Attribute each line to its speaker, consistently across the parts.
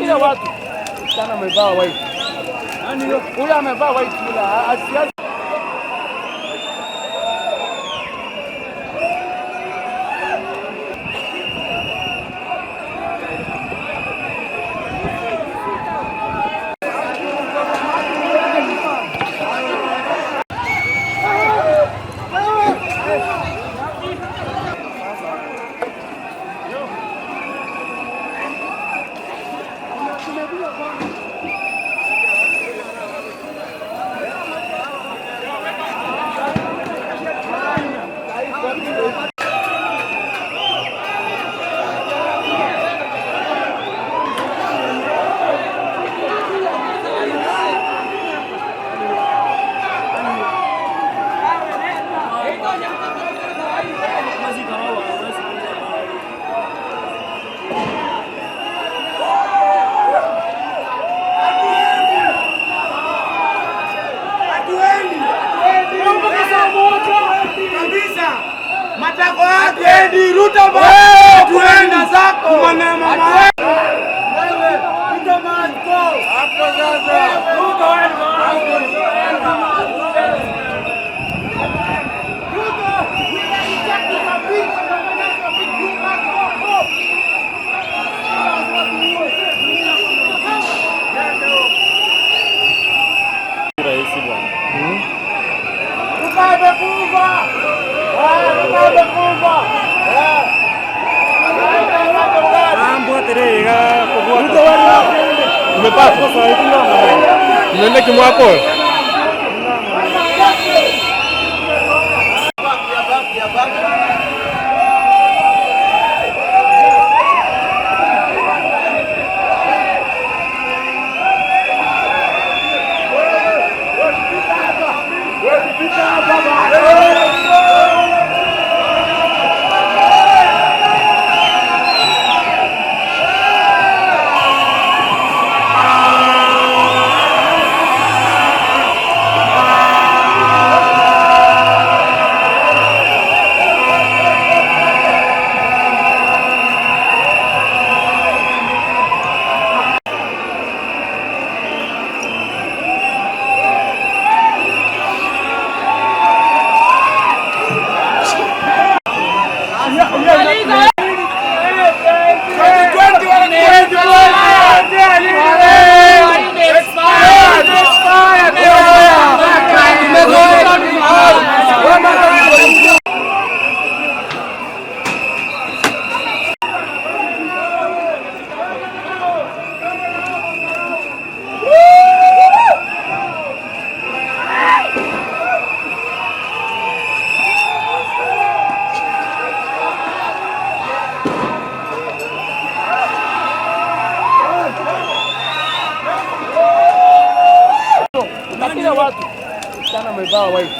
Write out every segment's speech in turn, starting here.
Speaker 1: Kila watu sana amevaa white. Huyu amevaa white yule. Asiasi.
Speaker 2: Tuenda zako.
Speaker 3: Rahisi bwana. Umepata? Umeenda kimwako?
Speaker 1: Na kila watu sana amevaa white.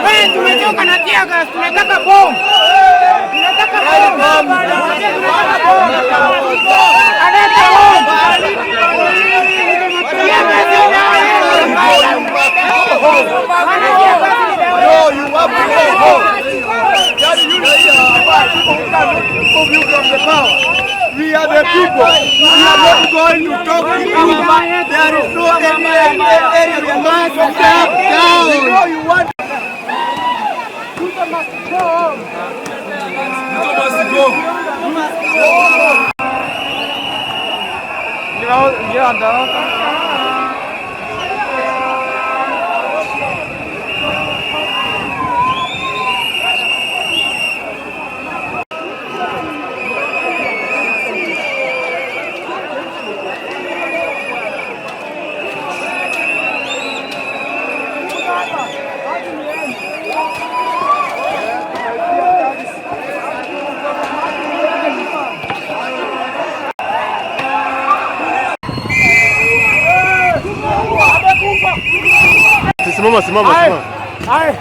Speaker 2: Wewe tumechoka na tear gas, tunataka bomu. Tunataka bomu. Tunataka bomu. Aleta bomu. Tear gas ni dawa yetu. Maana tear gas ni dawa yetu.
Speaker 4: No, you have to go home. Daddy, you know remove you from the power. We are the people. We are not going to talk to you. There is no any area we are not going to step down. We know you want.
Speaker 1: Ruto must go home.
Speaker 4: Ruto must go.
Speaker 1: Ndio.
Speaker 3: Simama, simama, simama.
Speaker 1: Ai.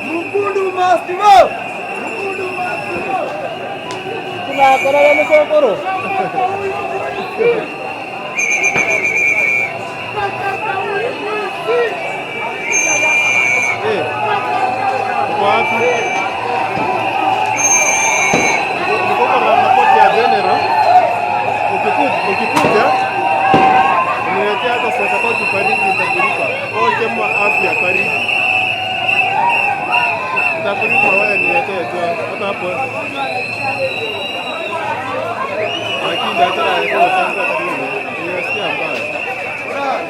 Speaker 4: Mukundu must go. Mukundu must go.
Speaker 3: Eh. Uko wapi? Niko kwa ripoti ya general. Ukikuja uniletea hata sasa kwa kifariji nitakulipa. Oke mwa afya fariji. Nitakulipa wewe niletee tu hata hapo. Lakini hata alikuwa tangu karibu. Nimesikia mbaya.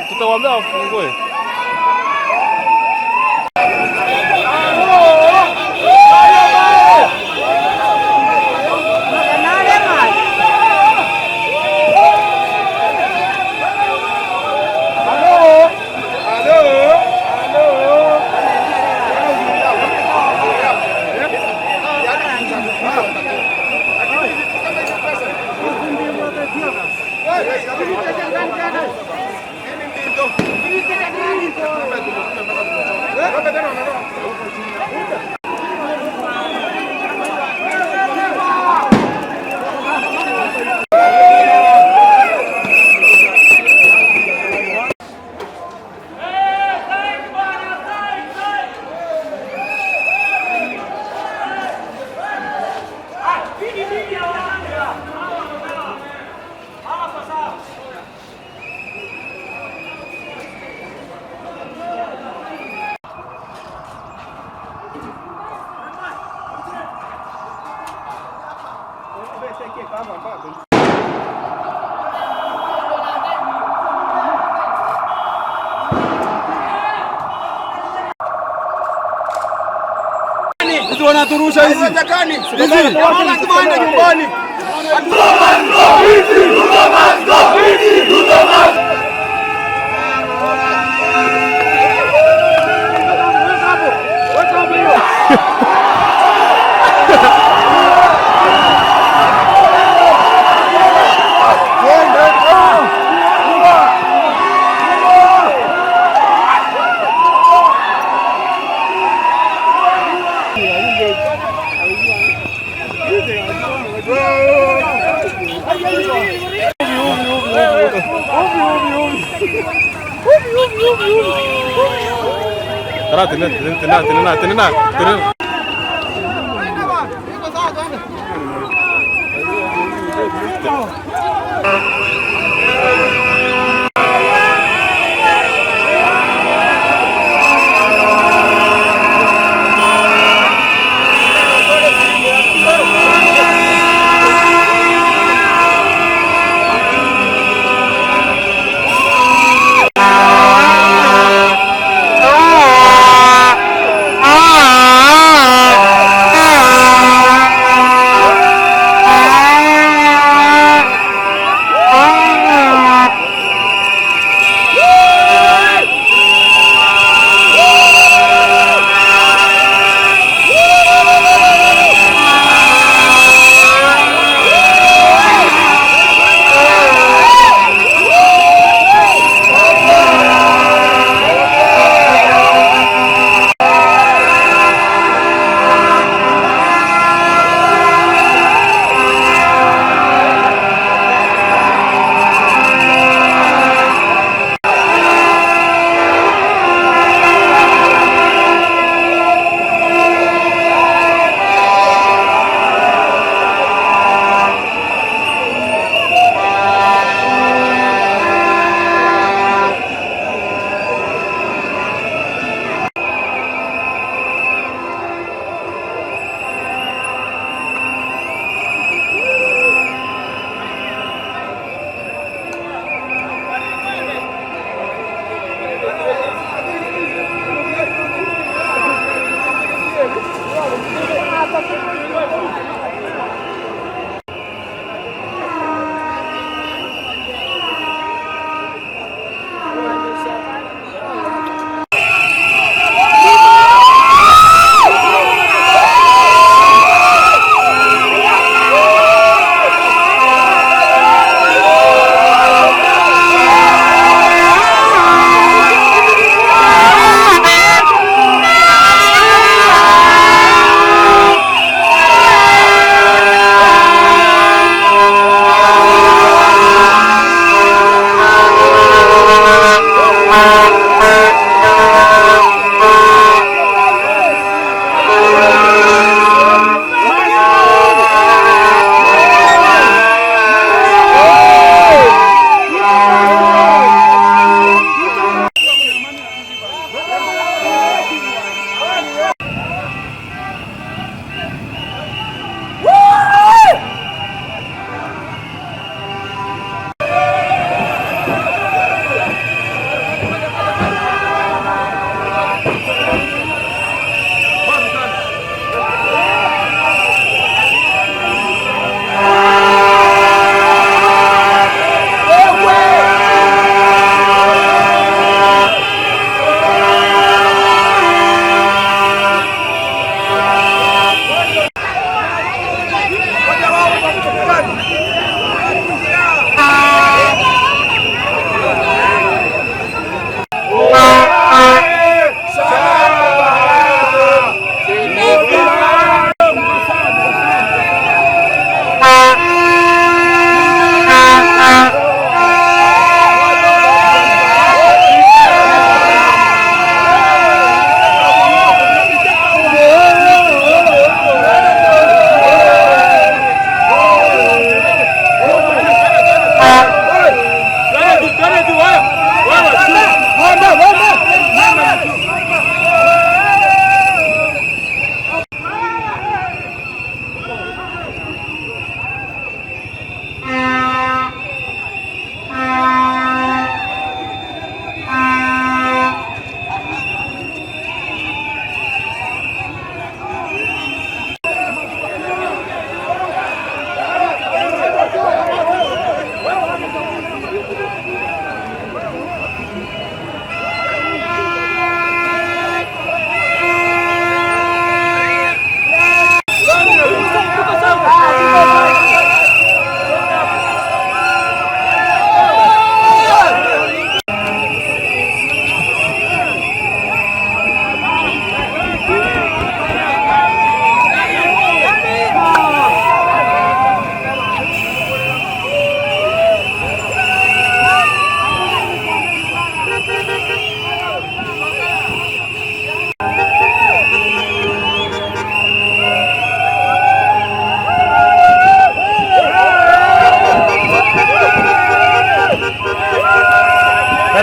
Speaker 3: Tutawaambia wafungue.
Speaker 1: Hizi wanaturusha hizi. Hizi.
Speaker 4: Lazima aende nyumbani.
Speaker 3: Tara, tena tena tena tena tena.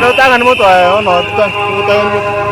Speaker 3: Ano tangan mo to eh, ano? Tangan mo.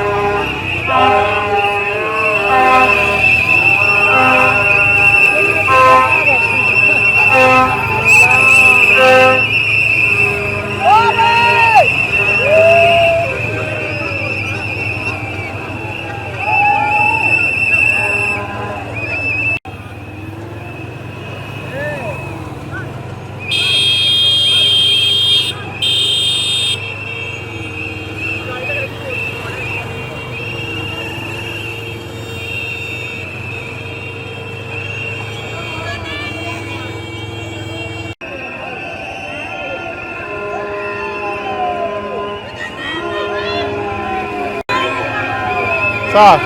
Speaker 3: Sawa,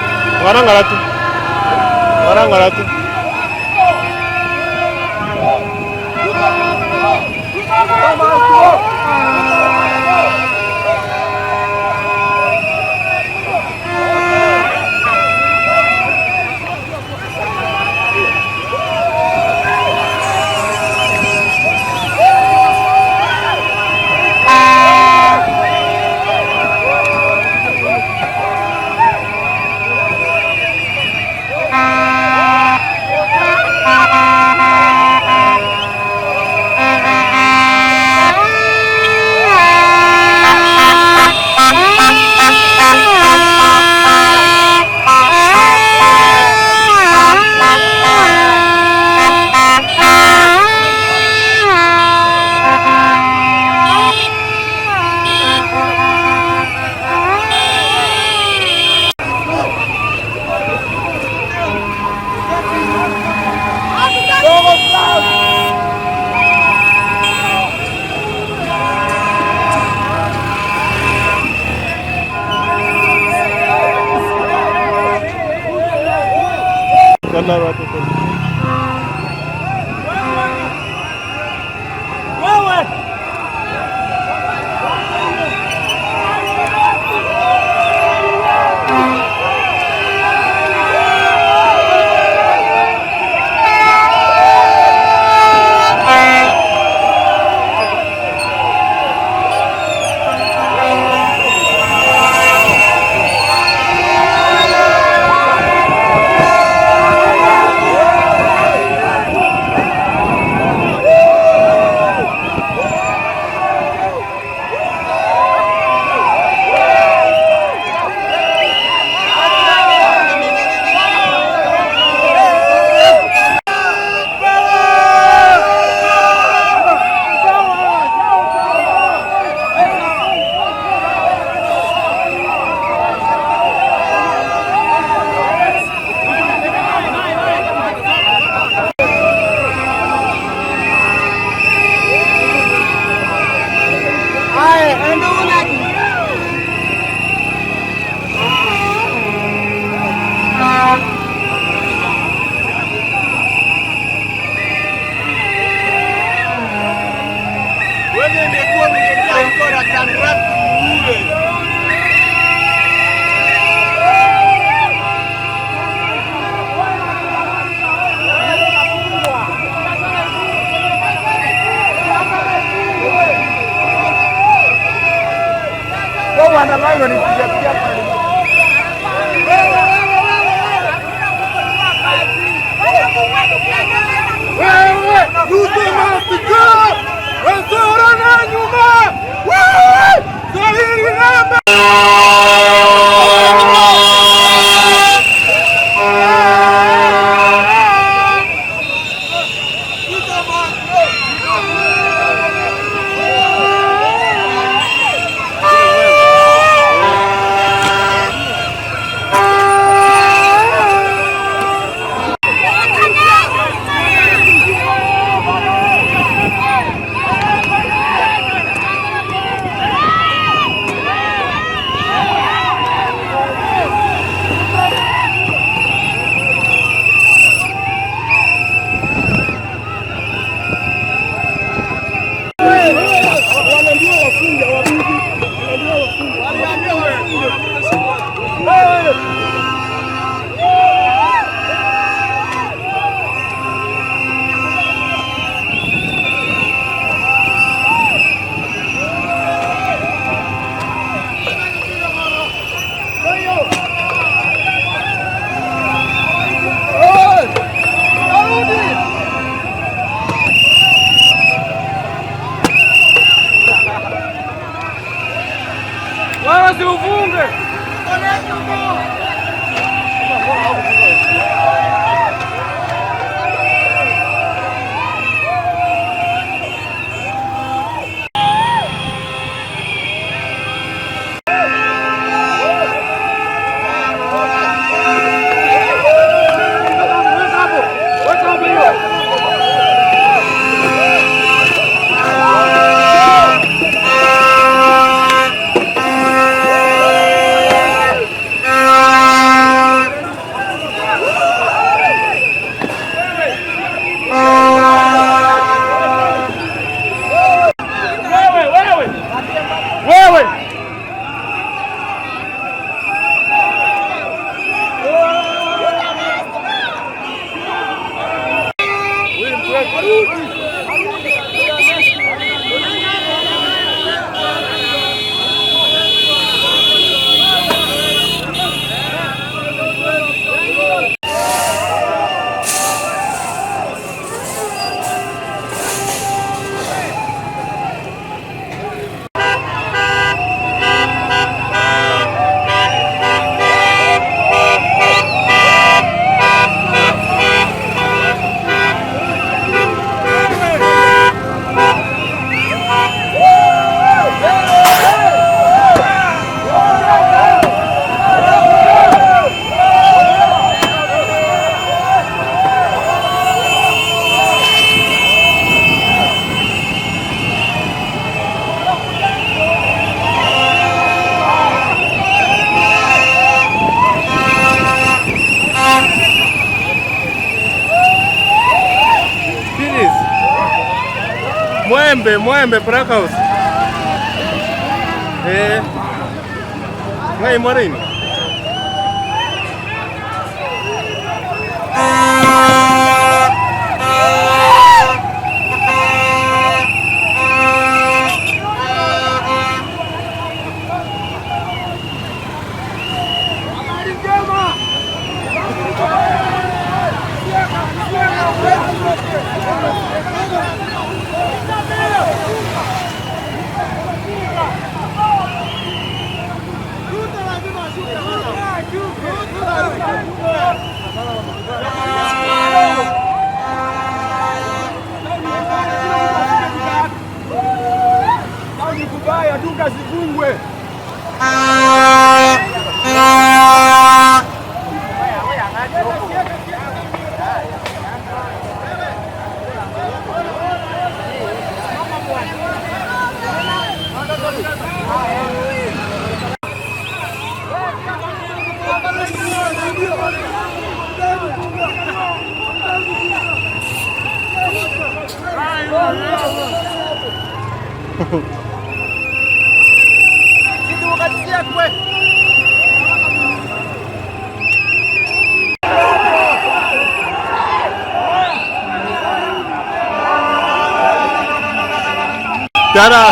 Speaker 3: wanangala tu. Wanangala tu.
Speaker 1: Wewe, wewe. Wewe.
Speaker 3: Please. Mwembe, Mwembe Black House. Eh. Ngai mwarini.
Speaker 4: Kubaya, duka zifungwe.
Speaker 3: Tara.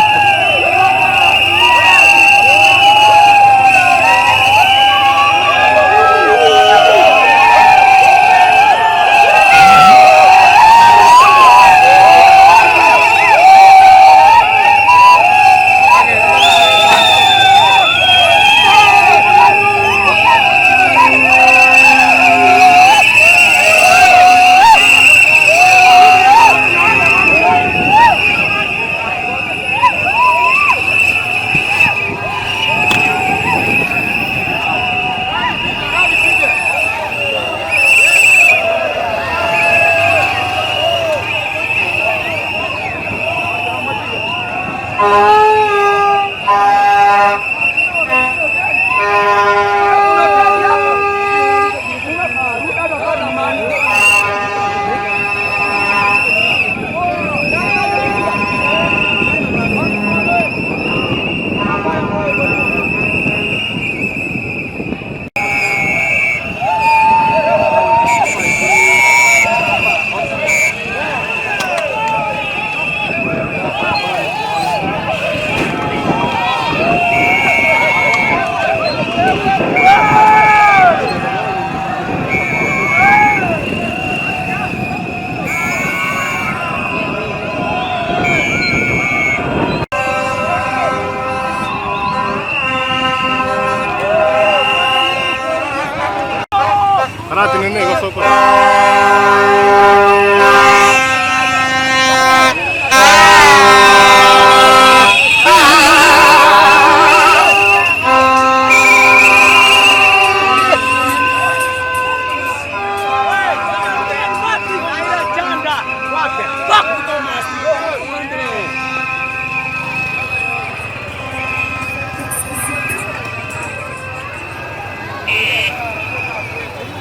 Speaker 3: Karate nene gosoko.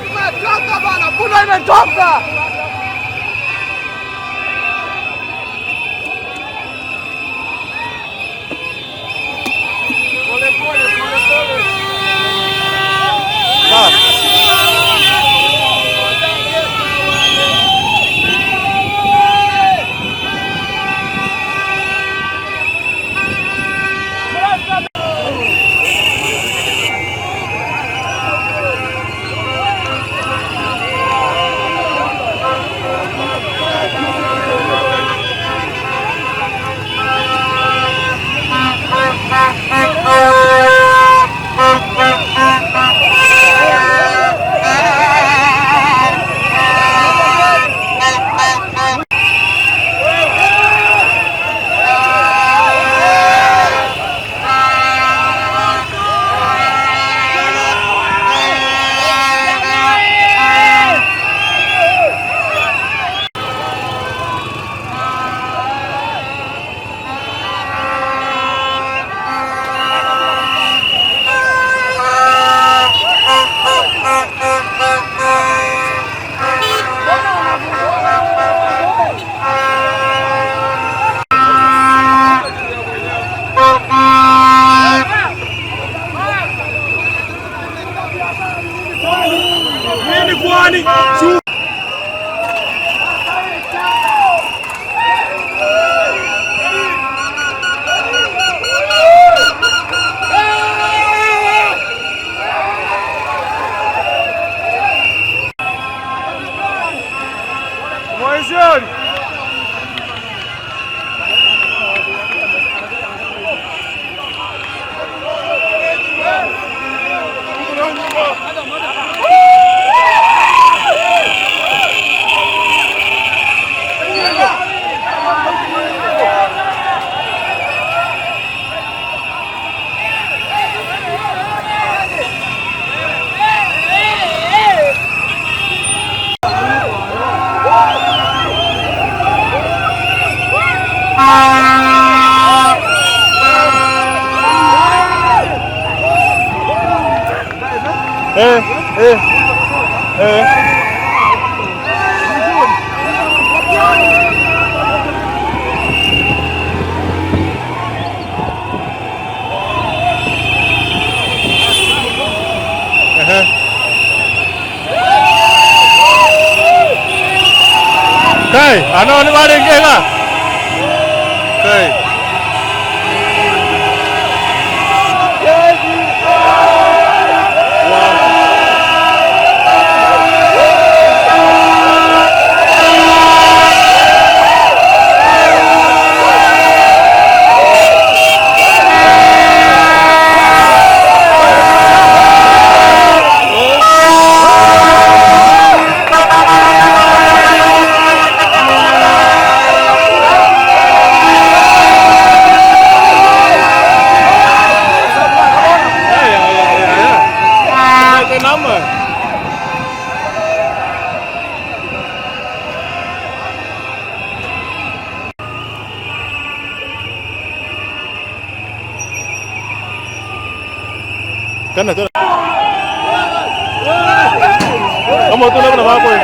Speaker 1: Imetoka bana, punda imetoka.
Speaker 3: Kai, ano ni barenge ka? Kai. Tena tena. Kama tu nak apa?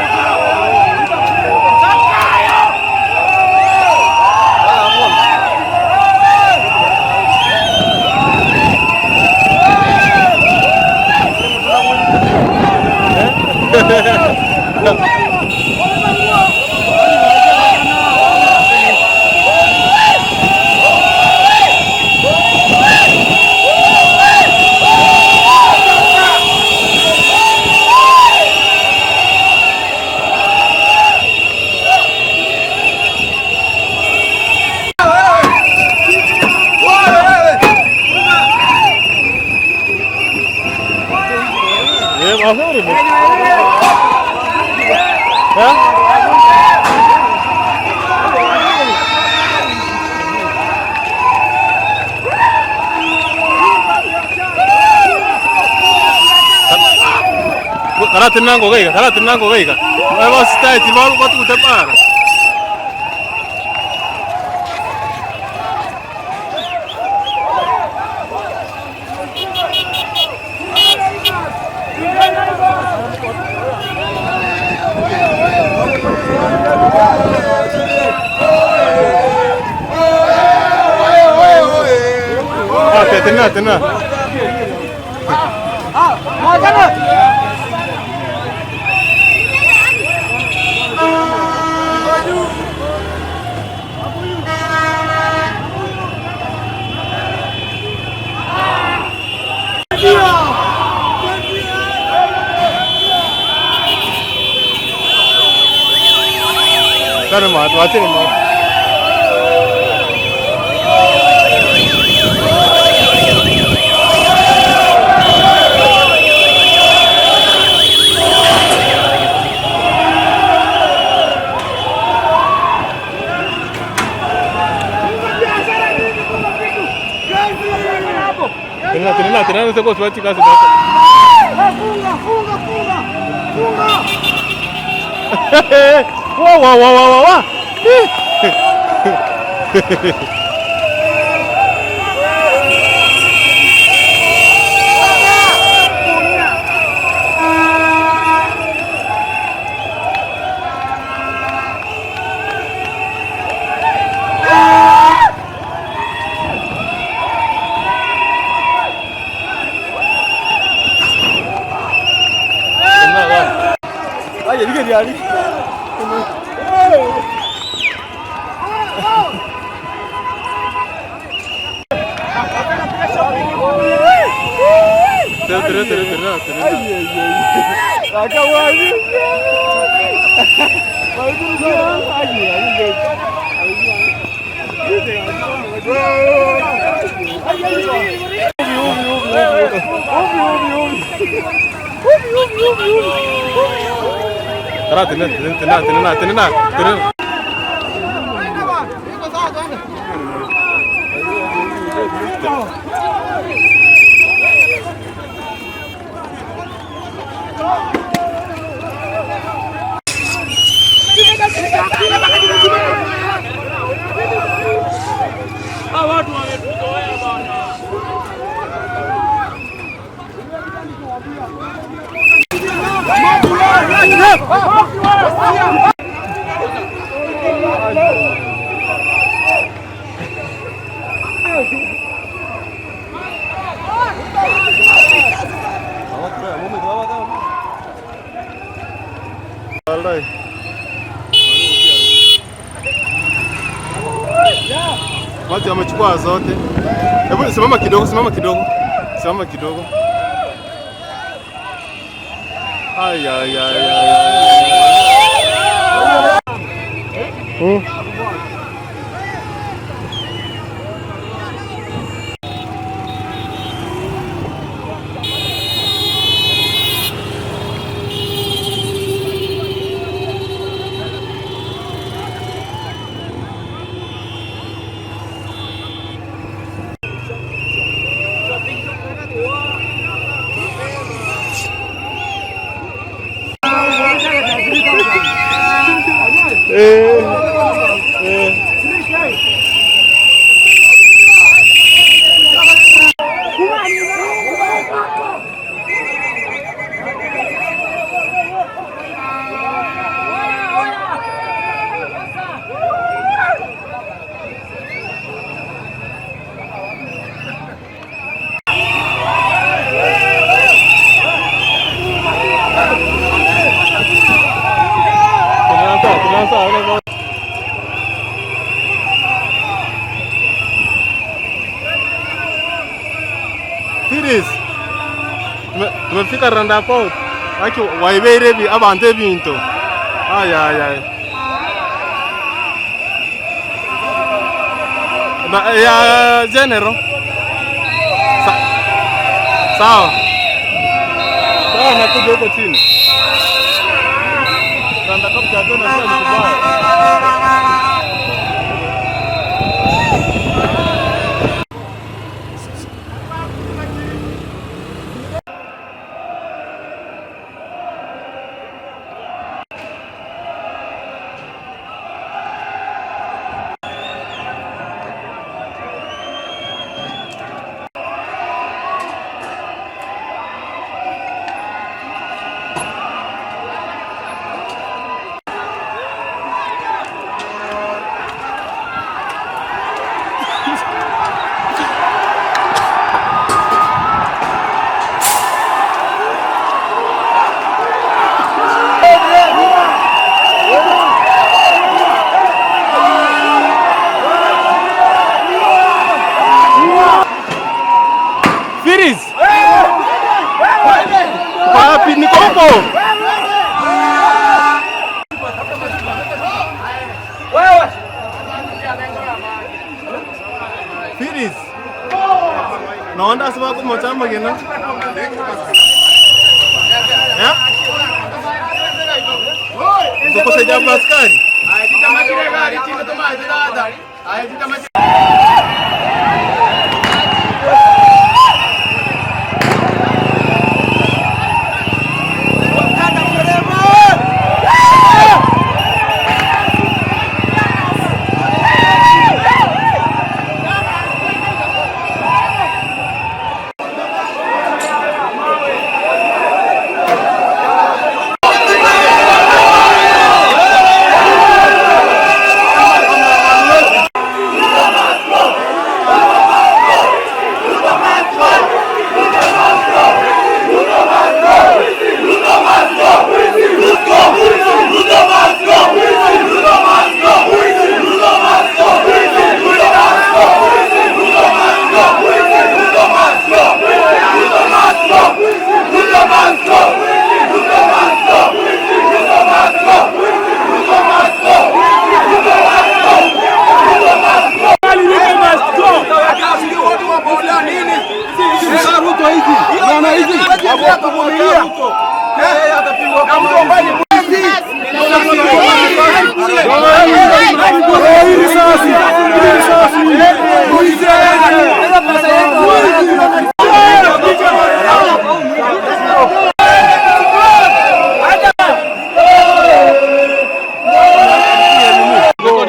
Speaker 3: Karatinango gaiga, karatinango gaiga. Vai você tá, vai tu te para. Ah, tena tena.
Speaker 1: Ah, ah,
Speaker 3: Wacheni ma. Tena tena tena soko tuachi kazi basi.
Speaker 1: Funga, funga, funga. Funga.
Speaker 3: Wa wa wa wa wa. Tena tena tena tena. Tena tena tena tena tena tena. Wallahi. Watu wamechukua zote. Hebu simama kidogo, simama kidogo. Simama kidogo. Ay ay ay ay. Tunaanza. Series. Tumefika roundabout. Aki waibeire bi abantu ebintu. Ay ay ay. Na ya general. Sawa. Sawa, nakuja huko chini. Roundabout ya tena sio kubaya. Naona sema ko mochama gena. Ya? Soko seja askari.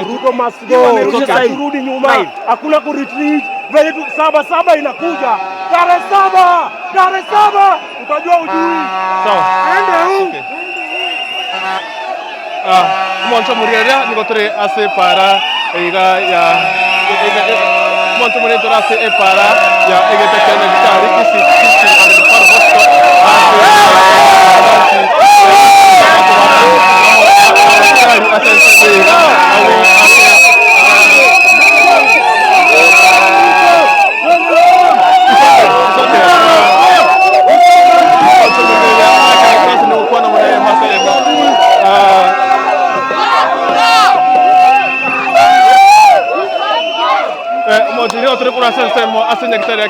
Speaker 1: Ruto must go. Turudi nyuma. Hakuna ku retreat. Vile tu 7-7 inakuja. Tarehe 7, tarehe 7 utajua ujui.
Speaker 3: Sawa.
Speaker 1: Ende huu.
Speaker 3: Mwanzo muriaria nikotore ase para iga ya mwanzo muriaria ase para ya egeta kenya gitari kisi kisi ande para hosto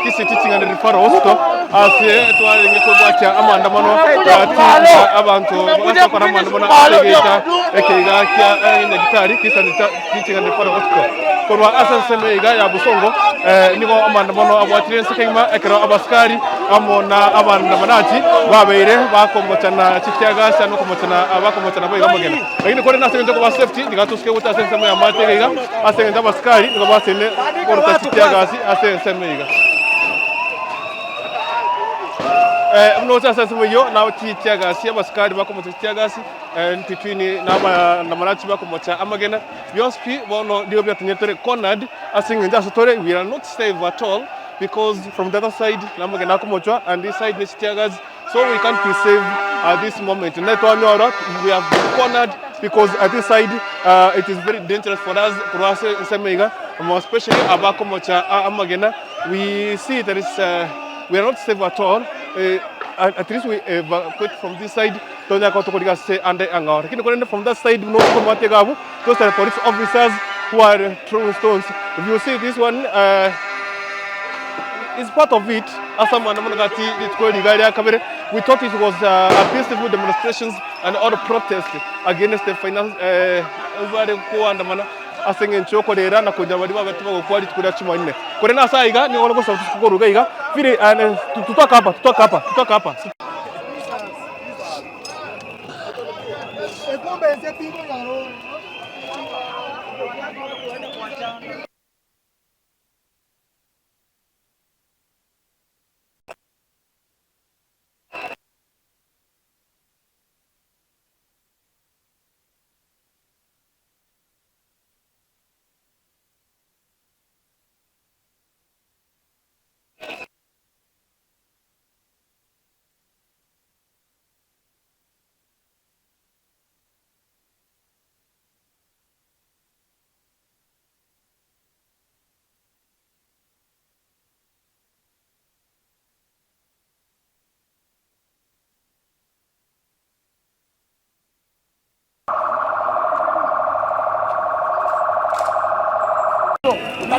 Speaker 3: Kisii Teaching and Referral Hospital ase twaringe kubwacha amandamano ati abantu bakora amandamano ategeta ekeiga kya nyagitari Kisii Teaching and Referral Hospital korwa ase iga ya Busongo nigo amandamano abwatire nsekema ekero abaskari amona abandamanaji babeire bakomochana chitiagasa no komochana abakomochana boiga magena lakini kore nase kwa safety nigatuske guta ase nsemo ya matega ase abaskari nigo basene korta chitiagasi ase nsemo iga mnocha sasa yo na chitiagasi abaskari bakomocha chitiagasi ntitwini na abandamanaji bakomocha amagena byospi bono ndio byatunyetere cornered asingenja asotore we are not safe at all because from the other side namagena akomochwa and this side nechitiagas, so we can't be safe at this moment. We have been cornered because at this side it is very dangerous for us, especially abakomocha amagena. We see there is we are not safe at all. At least we evacuate from this side. From that side, those are police officers who are throwing stones. If you see this one, it's part of it. We thought it was a peaceful demonstrations and other protests against the finance.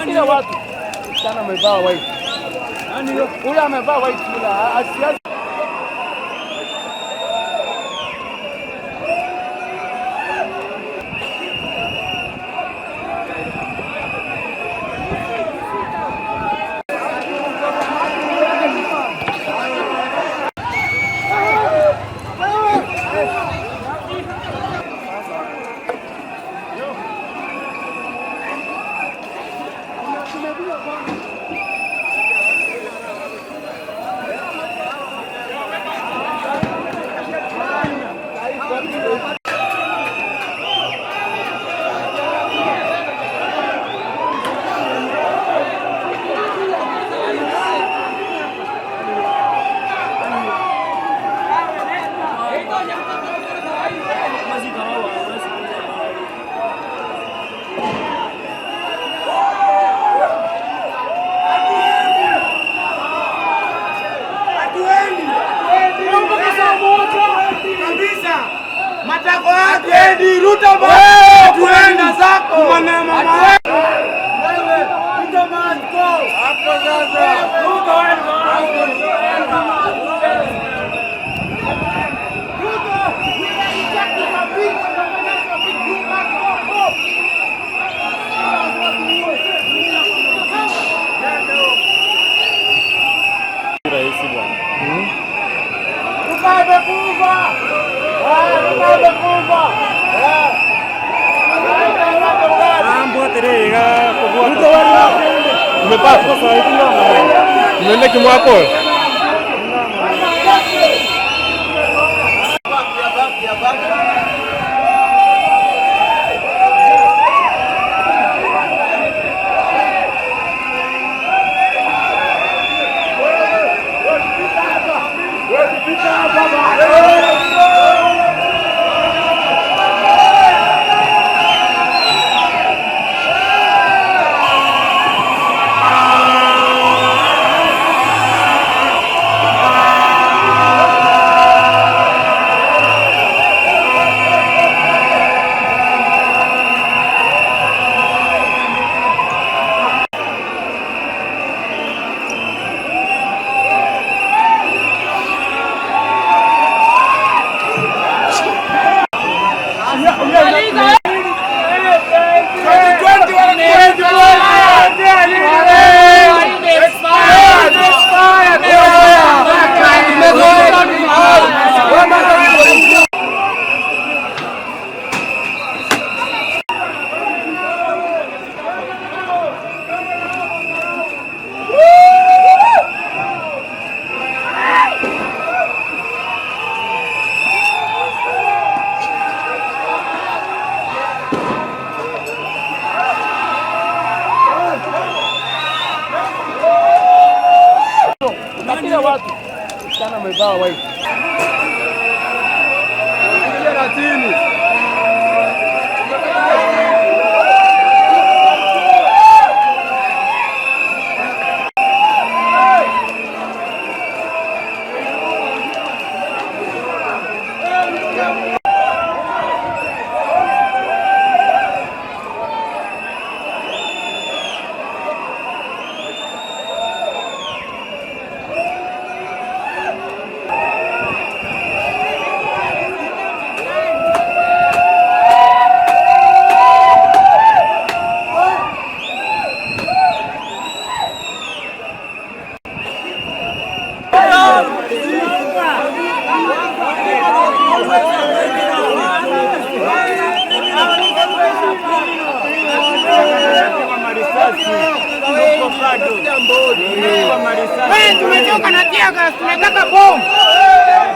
Speaker 1: Kila watu sana amevaa white.
Speaker 2: Huyo amevaa white yule.
Speaker 3: Umeenda kimwako?
Speaker 2: Amevaa white.
Speaker 5: Wewe tumechoka na tear gas, tunataka bomu.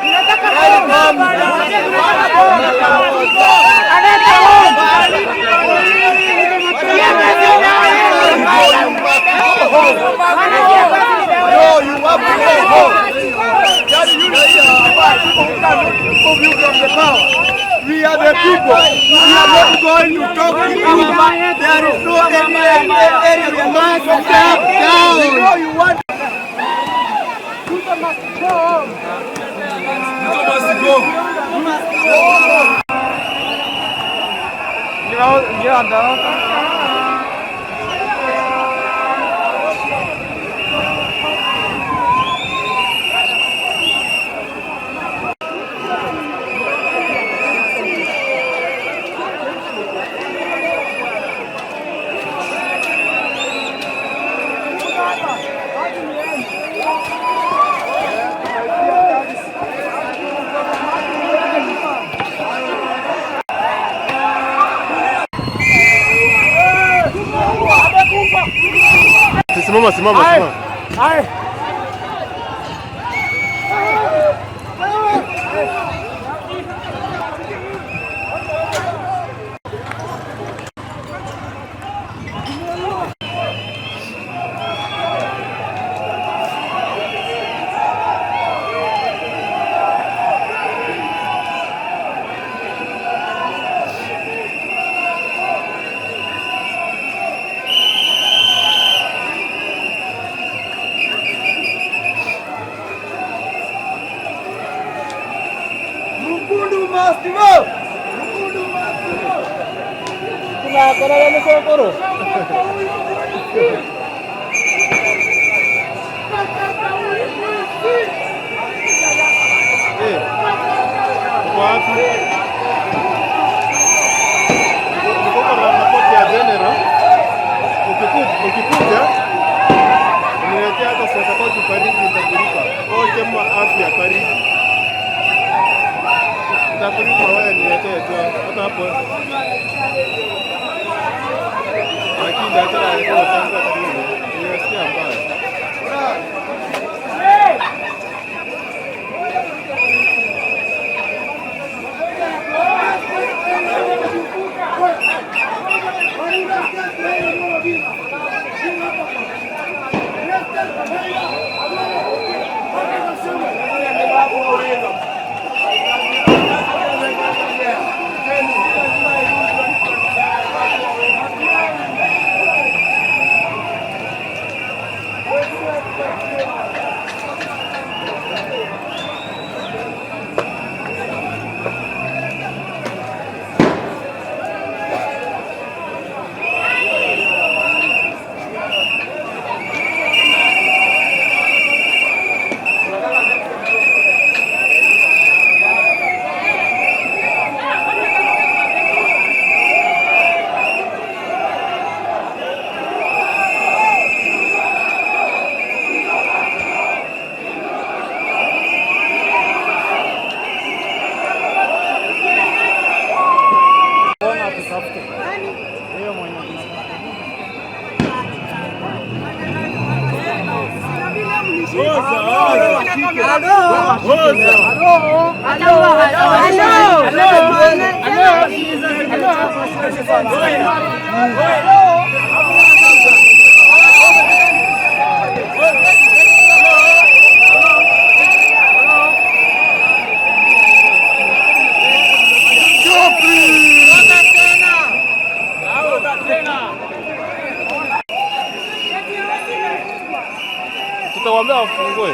Speaker 5: Tunataka bomu. Tunataka bomu. Aleta bomu. Tear gas ni dawa yetu. Wana tear gas ni dawa yetu.
Speaker 4: No, you have to go home. That you people who can remove you from the power. We are the people. We are not going to talk to you. There is no any area we are not going to down. We know you want.
Speaker 5: Ruto must go home.
Speaker 4: Ruto must go.
Speaker 3: Simama, simama, simama.
Speaker 4: Rukundu must go! Rukundu must go!
Speaker 3: Eh. Uko wapi? Uko kwa ripoti ya general. Ukikuja uniletea hata sweta koti baridi nitakulipa. Oje mwa afya baridi. Nitakulipa wewe niletee tu hata hapo. Lakini hata alikuwa tangu karibu. Nimesikia mbaya. Tutawaambia wafungue.